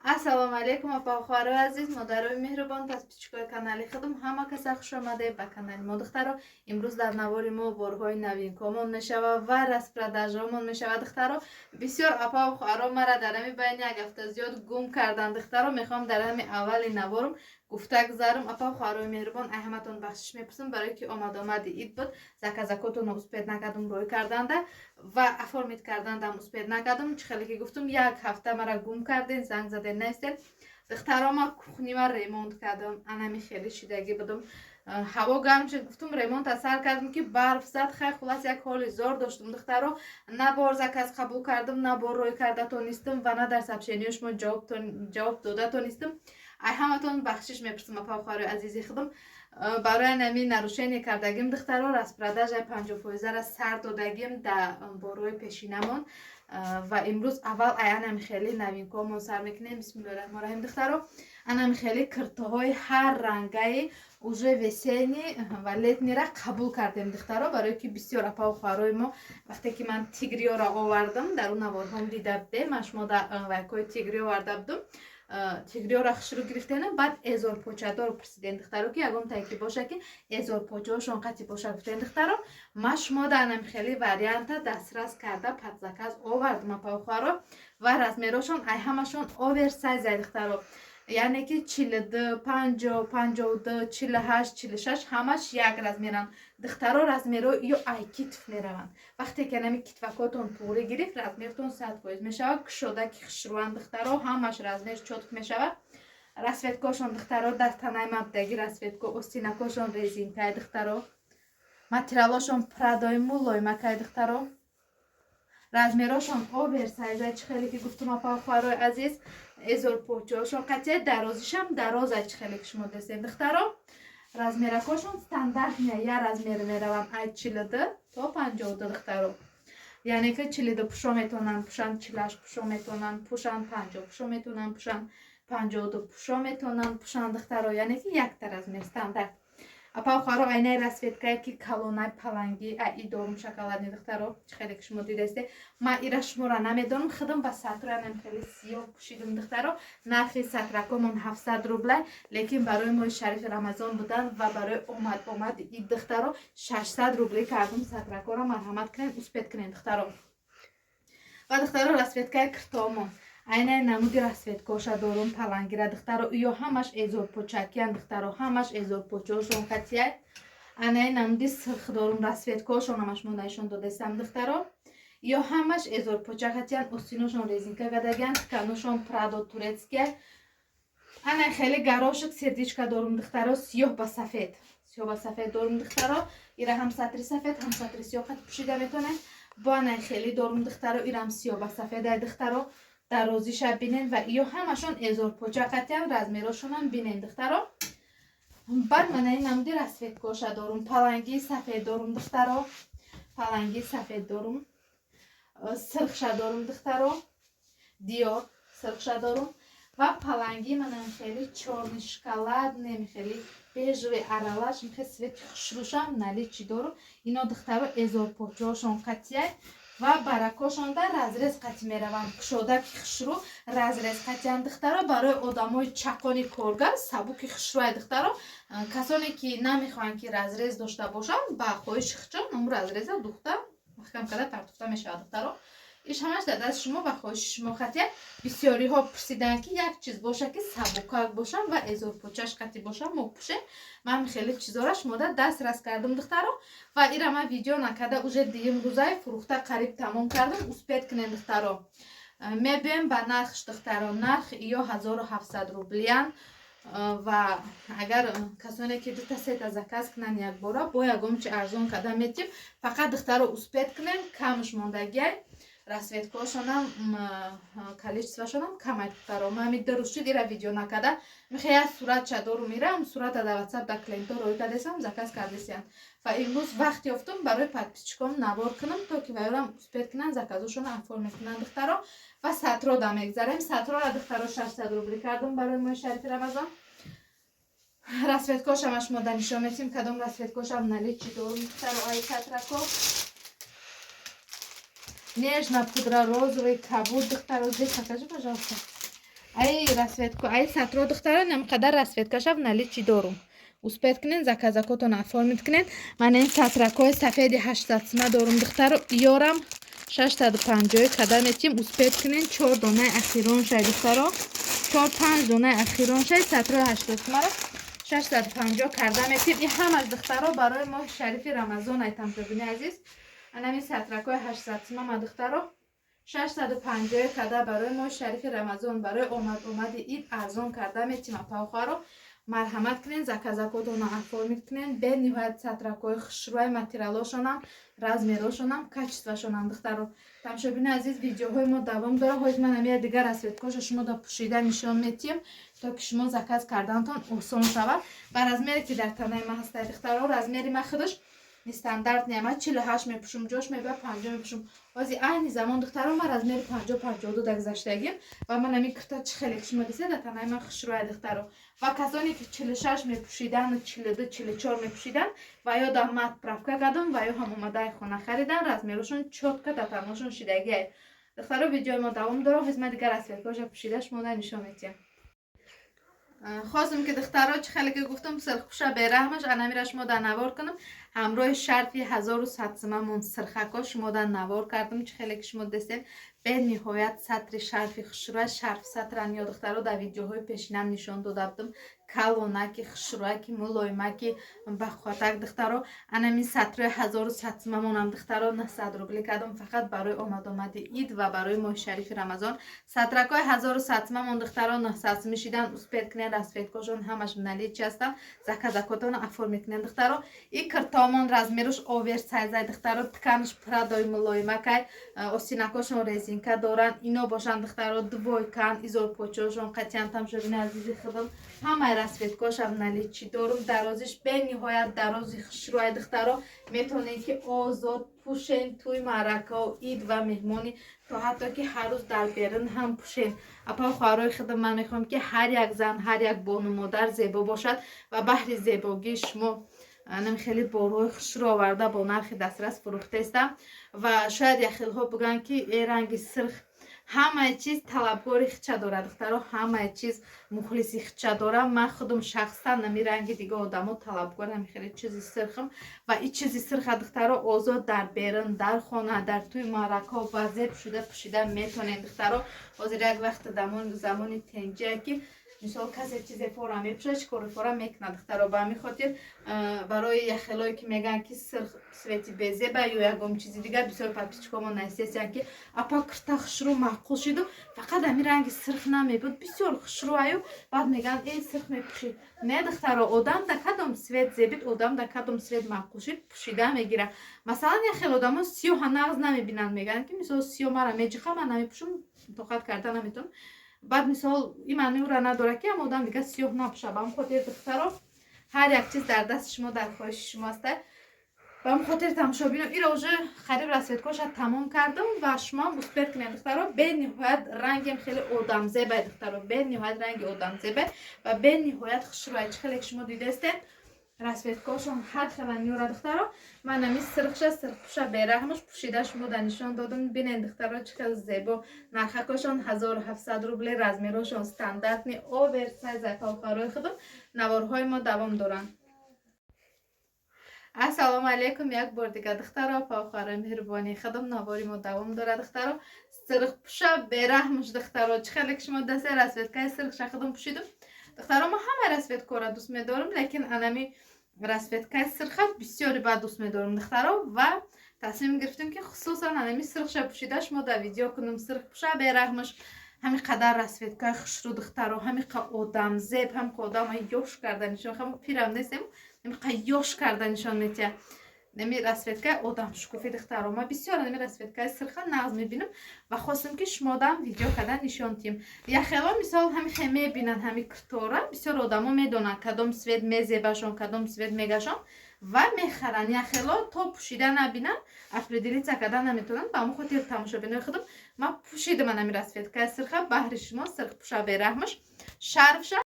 Ассалому алайкум, апа, хоҳарои азиз, модарои меҳрубон, подписчикои канали худум, ҳама каса хуш омадед ба канали мо. Духтаро, имрӯз дар навори мо борҳои новинкомон мешава ва распродажомон мешава. Духтаро, бисёр апаву хоҳаро мара дар ҳами байни як ҳафта зиёд гум кардан. Духтаро, мехоҳам дар ҳами аввали наворум гуфта гузарам: апа, хоҳарои меҳрубон, ай ҳаматон бахшиш мепурсам, барое ки омад-омади ид буд, заказакотонро успеть накардам рой карданда ва оформить кардандам успеть накардам. Чӣ хеле ки гуфтум, як ҳафта мара гум карден, занг заден, наистен. Духтаро, ма кухнима ремонт кардам, анами хеле шидагӣ будум. Ҳаво гарм шуд, гуфтум, ремонта сар кардам, ки барф зад. Хай, хулас, як ҳоли зор доштум. Духтаро, на бор заказ қабул кардам, на бор рой карда тонистам ва на дар сообщениё шумо ҷавоб дода тонистам. Ай ҳаматон бахшиш мепурсам, апа, хоҳарои азизи худам, барои нами нарушение кардагим. Духтаро, распродажаи 50 фоизара сар додагим дар борҳои пешинамон ва имрӯз аввал ай анами хеле новинкомон сар мекунем. Бисмиллоҳи раҳмони раҳим. Духтаро, анами хеле киртоҳои ҳар рангаи уже весенний ва летнийра қабул кардем, духтаро, барое ки бисёр апаву хоҳарои мо, вақте ки ман тигриёро овардам, дар он наворҳом дида будем, ман шумо дар вайкҳои тигрӣ оварда будум, тигриёро хушрӯ гирифтенам, баъд эзорпочадор пурсидем, духтаро, ки ягон тае ки боша, ки эзорпочаҳошон қатӣ боша, гуфтем. Духтаро, ма шумо дар анами хеле варианта дастрас карда, под заказ овардам, апаву хоҳаро, ва размерошон ай ҳамашон оверсайз ай, духтаро, яъне ки 42, 50, 52, 48, 46, ҳамаш як размеранд. Духтаро, размеро ё ай китф мераванд. Вақте ки анами китфакотон туғрӣ гирифт, размертон 100% мешавад. Кушода ки хушрӯанд, духтаро, ҳамаш размер чётко мешавад. Расцветкошон, духтаро, дар танаи мабдаги расцветко, остинакошон резинкай, духтаро, материалошон прадои мулоимакай. Духтаро, размерошон оверсайза, чӣ хеле ки гуфтум, апа, хоҳарои азиз, эзорпочаҳошон қатъия, дарозишам дароза, чӣ хеле ки шумо дестем. Духтаро, размеракошон стандартная, я размер меравам ай 42 то 52, духтаро, яъне ки 42 пушо метавонанд пӯшанд, 48 пушо метавонанд пӯшанд, 50 пушо метавонанд пӯшанд, 52 пушо метавонанд пӯшанд, духтаро, яъне ки якта размер стандарт. Апа, хоҳаро, айнаи расцветкае ки калонай паланги аи дорум, шоколадный, духтаро, чӣ хеле ки шумо дидасте, ман ира шуморо намедонам, худам ба сатроянам хеле сиёҳ пӯшидум. Духтаро, нархи сатракомон 700 рублай, лекин барои моҳи шарифи Рамазон будан ва барои омад омади ид, духтаро, 600 рублӣ кардум сатракоро. Марҳамат кунед, успеть кунед, духтаро. Ва, духтаро, расцветкаи киртоомон, айнаи намуди расцветкоша дорум, палангира, духтаро, ё ҳамаш эзорпочакиян. Духтаро, ҳамаш эзорпочаҳошон қатияй. Анаи намуди сирх дорум, расцветкошон ҳамаш мондаишон додестам. Духтаро, ё ҳамаш эзорпоча қатиян, остиношон резинка гадагиян, тканошон прадо турецкия. Ана хеле горошек сердечка дорум, духтаро, сиёҳ ба сафед, сиёҳ ба сафед дорум. Духтаро, ира ҳам сатри сафед, ҳам сатри сиёҳ қати пӯшида метавонед. Бо анаи хеле дорум, духтаро, ирам сиёҳ ба сафедай. Духтаро, дарозиша бинен ва ё ҳамашон эзорпоча қатиян, размерошонам бинен, духтаро. Баъд манаи намуди расцветкоша дорум, палангии сафед дорум, духтаро, палангии сафед дорум, сирхша дорум, духтаро, диор сирхша дорум ва паланги манам хеле чёрный, шоколадный, хеле бежевый аралаш, хеле цвети хушрӯшам наличии дорум. Ино, духтаро, эзорпочаҳошон қатияй ва баракошонда разрез қатӣ мераванд, кушода ки хушрӯ, разрез қатиян. Духтаро, барои одамои чақони коргар сабуки хушрӯай. Духтаро, касоне ки намехоҳанд, ки разрез дошта бошанд, ба хоҳиши худшон ам разреза духта, маҳкам карда партофта мешавад. Духтаро, иш ҳамаш дар дасти шумо ва хоҳиши шумо қатия. Бисёриҳо пурсиданд, ки як чиз боша, ки сабукак бошам ва эзорпочаш қатӣ бошам, мо пӯшем. Ман хеле чизора шумода дастрас кардам, духтаро, ва ира ман видео накарда уже дуюм рӯзай фурӯхта қариб тамом кардам. Успеть кунем, духтаро. Мебием ба нархш, духтаро. Нарх ё 1700 рублиян ва агар касоне ки дута, сета заказ кунанд якбора, бо ягон чи арзон карда метим. Фақат, духтаро, успеть кунем, камш мондагиай. Расцветкошонам количествошонам камай, духтаро. Ман ҳами ду рӯз шуд, ира видео накарда, мехе як суратча дорум, мирам сурата дар Ватсап да клиентҳо роӣ кардесам, заказ кардесиян ва имрӯз вақт ёфтум барои подписчиком навор кунам, то ки ваёрам успеть кунанд, заказошонро оформить кунанд, духтаро. Ва сатро да мегзарем. Сатрора, духтаро, 600 рубли кардум барои моҳи шарифи Рамазон. Расцветкошам шумо да нишон метим, кадом расцветкошам наличии дорум, духтаро. Ай сатрако нежно пудра, розовый, кабуд, духтаро, здесь покажи, пожалуйста. Ай расцветку, ай сатро, духтаро, намқадар расцветкаша в наличии дорум. Успеть кунен, заказакотон оформить кунен. Ман ин сатракҳои сафеди 800 сима дорум, духтаро, ёрам 650 када метим. Успеть кунен, чор донаи ахирон шай, духтаро, чор панҷ донаи ахирон шай. Сатрои 800 симаро 650 карда метим. И ҳамаш, духтаро, барои моҳи шарифи Рамазон. Ай тамошобини азиз, анами сатракҳои 800 сима, духтаро, 650 када барои моҳи шарифи Рамазон, барои омад омади ид арзон карда метим. Апавхоро, марҳамат кунен, заказакотона оформить кунен. Бениҳоят сатракҳои хушрӯи, материалошонам, размерошонам, качествашонам, духтаро. Тамошобини азиз, видеоҳои мо давом дора. Ҳози ман ҳамия дигар расцветкоша шумо да пӯшида нишон метиҳем, то ки шумо заказ карданатон осон шавад. Ба размере ки дар танаи ман ҳастаи, духтаро, размери ман худаш стандарт не, ман 48 мепӯшум, ҷош мебояд 50 мепӯшум. Ҳози айни замон, духтаро, ман размери 50, 52 да гузаштагим ва ман ҳамин кирта чӣ хеле ки шумо дисед, дар танаи ман хушрӯя, духтаро. Ва касоне ки 46 мепӯшидану 42, 44 мепӯшидан, ва ё дар ма отправка кардам, ва ё ҳам омадаи хона харидан, размерошон чётко дар таношон шидагиай. Духтаро, видеои мо давом дорад. Ҳози ман дигар расцветкоша пӯшида шумо нишон метиҳам. Хостум ки, духтаро, чӣ хеле ки гуфтам, сирхпӯша бераҳмаш анамира шумо дар навор кунам. Ҳамроҳи шарфи 1100 симамон сирхако шумо дар навор кардам. Чӣ хеле ки шумо дестем, бениҳоят сатри шарфи хушрӯя, шарф сатран ё, духтаро, дар видеоҳои пешинам нишон дода будам, калонаки хушрӯяки, мулоимаки, бахватак. Духтаро, анамин сатрои 1100 симамонам, духтаро, 900 рубли кардам, фақат барои омадомади ид ва барои моҳи шарифи Рамазон. Сатракҳои 1100 симамон, духтаро, 900 сими шидан. Успеть кунен, расцветкошон ҳамаш наличии ҳастанд, заказакотона оформить кунен, духтаро. И киртомон размеруш оверсайзай, духтаро, тканш прадои мулоимакай, осинакошон резинка доранд. Ино бошанд, духтаро, двойкан, изорпочошон қатъиян. Тамошобини азизи худам, ҳамаи расцветкошам наличии дорум. Дарозиш бениҳоят дарози хушрӯай, духтаро, метавонед ки озод пӯшен, тӯй маъракао, ид ва меҳмонӣ, то ҳатто ки ҳар рӯз дар берун ҳам пӯшен. Апа, хоҳарои худам, ман мехоҳам, ки ҳар як зан, ҳар як бону модар зебо бошад ва баҳри зебогии шумо анам хеле борҳои хушрӯ оварда, бо нархи дастрас фурӯхтаистам. Ва шояд яхелҳо бигӯянд, ки э, ранги сирх. Ҳамаи чиз талабгори хича дорад, духтаро, ҳамаи чиз мухлиси хича дорам. Ман худам шахсан нами ранги дига одамо талабгор ҳами хеле чизи сирхам. Ва и чизи сирха, духтаро, озод дар берун, дар хона, дар тӯи маъракаҳо ба зеб шуда пӯшида метонед. Духтаро, ҳозир як вақти замони тенҷия, ки мисол касе чизе фора мепӯшад, чӣ кори фора мекунад, духтаро. Ба ҳамин хотир барои яхелое ки мегӯянд, ки сирх цвети безеба ё ягон чизи дигар, бисёр подписчикомо нависесиянд, ки апа, кирта хушрӯ, маъқул шиду, фақат ҳамин ранги сирх намебуд, бисёр хушрӯ. Баъд мегӯянд: э, сирх мепӯшид. Не, духтаро, одам да кадом цвет зебид, одам да кадом цвет маъқул шид, пӯшида мегирад. Масалан, яхел одамо сиёҳа нағз намебинанд, мегӯянд, ки мисол сиёҳ мара меҷиха, ман намепӯшам, тоқат карда наметавонам. Баъд мисол ин маъни ӯра надорад, ки ам одам дига сиёҳ напӯша. Ба ҳамн хотир, духтаро, ҳар як чиз дар дасти шумо, дар хоҳиши шумо аста. Ба ҳамн хотир, тамошобино, ира уже хариб расцветкоша тамом кардам ва шумоам успеть кунед, духтаро. Бениҳоят рангем хеле одамзебай, духтаро, бениҳоят ранги одамзебай ва бениҳоят хушрӯай. Чӣ хеле ки шумо дидаистед, расцветкошон ҳар хела меёра. Духтаро, ман ами сирхша, сирхпӯша бераҳмаш пӯшида шумо да нишон додам. Бинед, духтаро, чӣ хел зебо. Нархакошон 1700 рубле, размерошон стандартный, оверсайз. Апавхарои худам, наворҳои мо давом доранд. Ассалому алайкум як бор дига, духтаро, апавхарои меҳрубонии худам, навори мо давом дорад. Духтаро, сирхпӯша бераҳмаш, духтаро, чӣ хеле ки шумо дасе, расцветкаи сирхша худам пӯшидам. Духтаро, ма ҳама расцветкора дӯст медорам, лекин анами расцветкаи сирха бисёре бад дӯст медорам, духтаро. Ва тасмим гирифтем, ки хусусан анами сирхша пӯшида шумо дар видео кунам. Сирхпӯша бераҳмаш, ҳами қадар расцветкаи хушрӯ, духтаро, ҳами қа одамзеб, ҳами қа одама ёш карда нишон, ҳама пирам нестем, ҳами қа ёш карда нишон метиҳад. Нами расцветкаи одамшукуфи, духтаро, ма бисёр нами расцветкаи сирха нағз мебинам ва хостам, ки шумодам видео карда нишон диҳем. Яхело мисол ҳами хе мебинанд ҳами киртора, бисёр одамо медонанд, кадом цвет мезебашон, кадом цвет мегашон ва мехаранд. Яхело то пӯшида набинанд, определиться карда наметавонанд. Ба ҳамон хотир, тамошобинои худам, ман пӯшидам анами расцветкаи сирха баҳри шумо, сирхпӯша бераҳмаш, шарфша.